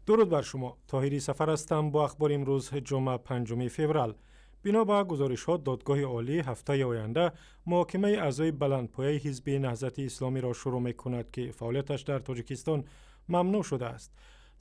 Дуруд бар шумо. Тоҳири Сафар ҳастам бо ахбори имрӯз, ҷумъа, 5 феврал. Бино ба гузоришҳо, Додгоҳи Олӣ ҳафтаи оянда муҳокимаи аъзои баландпояи Ҳизби Наҳзати Исломиро шурӯъ мекунад, ки фаъолияташ дар Тоҷикистон мамнӯъ шудааст.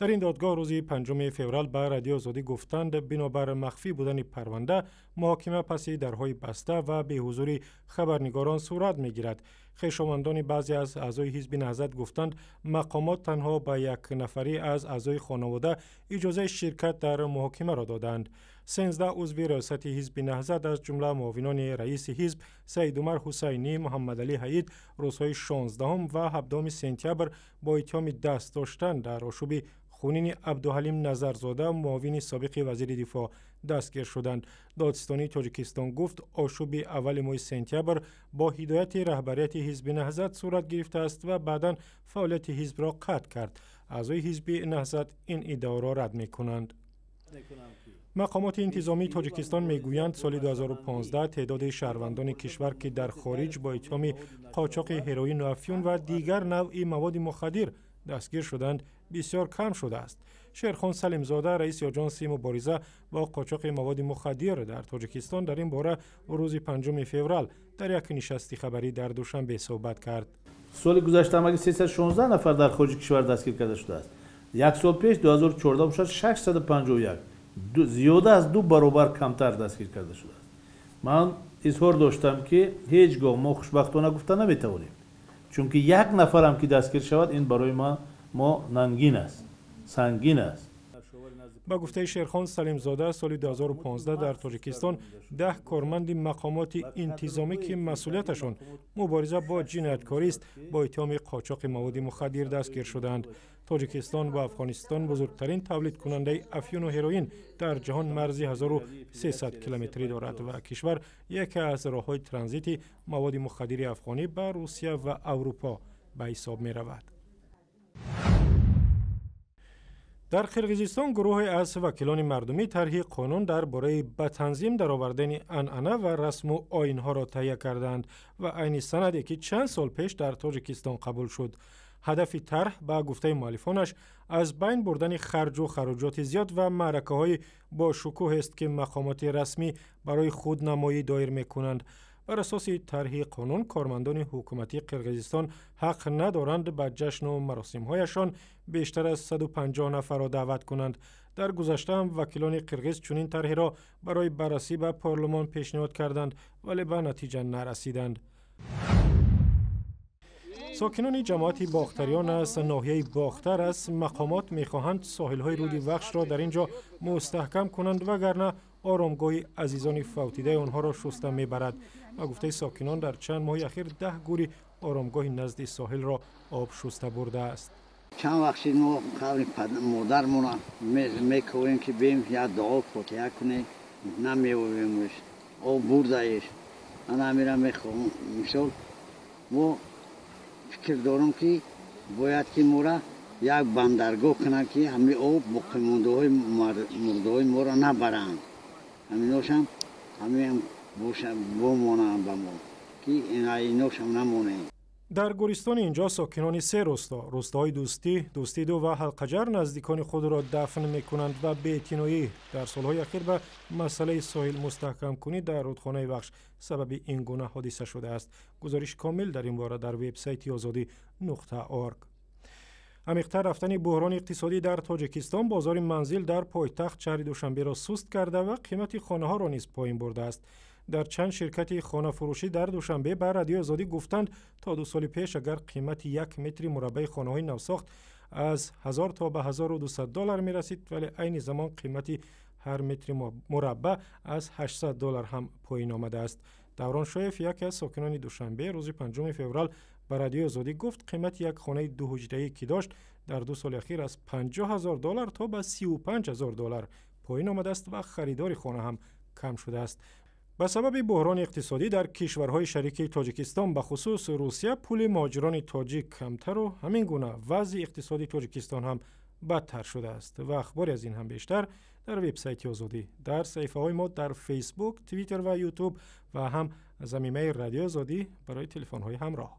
Дар ин додгоҳ рӯзи 5 феврал ба Радиои Озодӣ гуфтанд, бинобар махфӣ будани парванда, муҳокима паси дарҳои баста ва беҳузури хабарнигорон сурат мегирад. Хешовандони баъзе аз аъзои Ҳизби Наҳзат гуфтанд, мақомот танҳо ба як нафарӣ аз аъзои хонавода иҷозаи ширкат дар муҳокимаро доданд. 13 узви раёсати Ҳизби Наҳзат, аз ҷумла муовинони раиси ҳизб Саидумар Ҳусайнӣ, Муҳаммадалӣ Ҳаид, рӯзҳои 16 ва 17 сентябр бо иттиҳоми даст доштан дар ошӯби хунини Абдуҳалим Назарзода, муовини собиқи вазири дифоъ, дастгир шуданд. Додситонии Тоҷикистон гуфт, ошӯби аввали моҳи сентябр бо ҳидояти раҳбарияти Ҳизби Наҳзат сурат гирифтааст ва баъдан фаъолияти ҳизбро қатъ кард. Аъзои Ҳизби Наҳзат ин иддаоро рад мекунанд. Мақомоти интизомии Тоҷикистон мегӯянд, соли 2015 теъдоди шаҳрвандони кишвар, ки дар хориҷ бо иттиҳоми қочоқи ҳероину афюн ва дигар навъи маводи мухаддир дастгир шуданд, бисёр кам шудааст. Шерхон Салимзода, раиси Оҷонси мубориза бо қочоқи маводи мухаддир дар Тоҷикистон, дар ин бора рӯзи 5 феврал дар як нишасти хабарӣ дар Душанбе суҳбат кард. Соли гузашта ҳамагӣ 316 нафар дар хориҷи кишвар дастгир карда шудааст. Як сол пеш, 2014 бошад, 651, зиёда аз 2 баробар камтар дастгир карда шудааст. Ман изҳор доштам, ки ҳеҷ гоҳ мо хушбахтона гуфта наметавонем, чунки як нафарам ки дастгир шавад, ин барои мо нангин аст, сангин аст. Ба гуфтаи Шерхон Салимзода, соли 2015 дар Тоҷикистон 10 корманди мақомоти интизомӣ, ки масъулияташон мубориза бо ҷинояткорист, бо иттиҳоми қочоқи маводи мухаддир дастгир шуданд. Тоҷикистон ва Афғонистон, бузургтарин тавлидкунандаи афюну ҳероин дар ҷаҳон, марзи 1300 километрӣ дорад ва кишвар яке аз роҳҳои транзити маводи мухаддири афғонӣ ба Русия ва Аврупо ба ҳисоб меравад. Дар Қирғизистон гурӯҳе аз вакилони мардумӣ тарҳи қонун дар бораи ба танзим даровардани анъана ва расму оинҳоро таҳия кардаанд ва айни санаде, ки чанд сол пеш дар Тоҷикистон қабул шуд. Ҳадафи тарҳ, ба гуфтаи муаллифонаш, аз байн бурдани харҷу хароҷоти зиёд ва маъракаҳои бошукӯҳест, ки мақомоти расмӣ барои худнамоӣ доир мекунанд. Бар асоси тарҳи қонун, кормандони ҳукуматии Қирғизистон ҳақ надоранд ба ҷашну маросимҳояшон бештар аз 150 нафарро даъват кунанд. Дар гузашта ҳам вакилони қирғиз чунин тарҳиро барои баррасӣ ба парлумон пешниҳод карданд, вале ба натиҷа нарасиданд. Сокинони ҷамоати Бохтариён аз ноҳияи Бохтар аз мақомот мехоҳанд соҳилҳои руди Вахшро дар ин ҷо мустаҳкам кунанд, вагарна оромгоҳи азизони фавтидаи онҳоро шуста мебарад. Ба гуфтаи сокинон, дар чанд моҳи ахир 10 гури оромгоҳи назди соҳилро об шуста бурдааст. Чанд вақт шид, мо қабри модармона мековем, ки бем як дуо фотиҳа кунем, намеёбемш, об бурдаеш. Ана ҳамира мехоҳам. Мисол, мо фикр дорам, ки бояд ки мора як бандаргоҳ кунанд, ки ҳамин об боқимондаҳои мурдаҳои моро набаранд, ҳаминошам ҳамин бомонанд ба мо, ки иношам намонем. Дар гӯристони инҷо сокинони се рӯсто, рӯстоҳои Дӯстӣ, Дӯстиду ва Ҳалқаҷар, наздикони худро дафн мекунанд ва беэътиноӣ дар солҳои ахир ба масъалаи соҳил мустаҳкамкунӣ дар рудхонаи Вахш сабаби ин гуна ҳодиса шудааст. Гузориш комил дар ин бора дар вебсайти озодӣ.орг. Амиқтар рафтани буҳрони иқтисодӣ дар Тоҷикистон бозори манзил дар пойтахт, шаҳри Душанберо суст карда ва қимати хонаҳоро низ поин бурдааст. Дар чанд ширкати хонафурӯшӣ дар Душанбе ба Радиои Озодӣ гуфтанд, то 2 соли пеш агар қимати як метри мураббаи хонаҳои навсохт аз 1000 то ба 1200 доллар мерасид, вале айни замон қимати ҳар метри мураббаъ аз 800 доллар ҳам поин омадааст. Даврон Шоев, яке аз сокинони Душанбе, рӯзи 5 феврал ба Радиои Озодӣ гуфт, қимати як хонаи дуҳуҷраӣ, ки дошт, дар 2 соли ахир аз 50 000 доллар то ба 35 000 доллар поин омадааст ва харидори хона ҳам кам шудааст. Ба сабаби буҳрони иқтисодӣ дар кишварҳои шарики Тоҷикистон, ба хусус Русия, пули муҳоҷирони тоҷик камтару ҳамин гуна вазъи иқтисоди Тоҷикистон ҳам бадтар шудааст. Ва ахбори аз ин ҳам бештар дар вебсайти Озодӣ, дар саҳифаҳои мо дар Фейсбук, Твиттер ва Ютуб ва ҳам замимаи Радиои Озодӣ барои телефонҳои ҳамроҳ.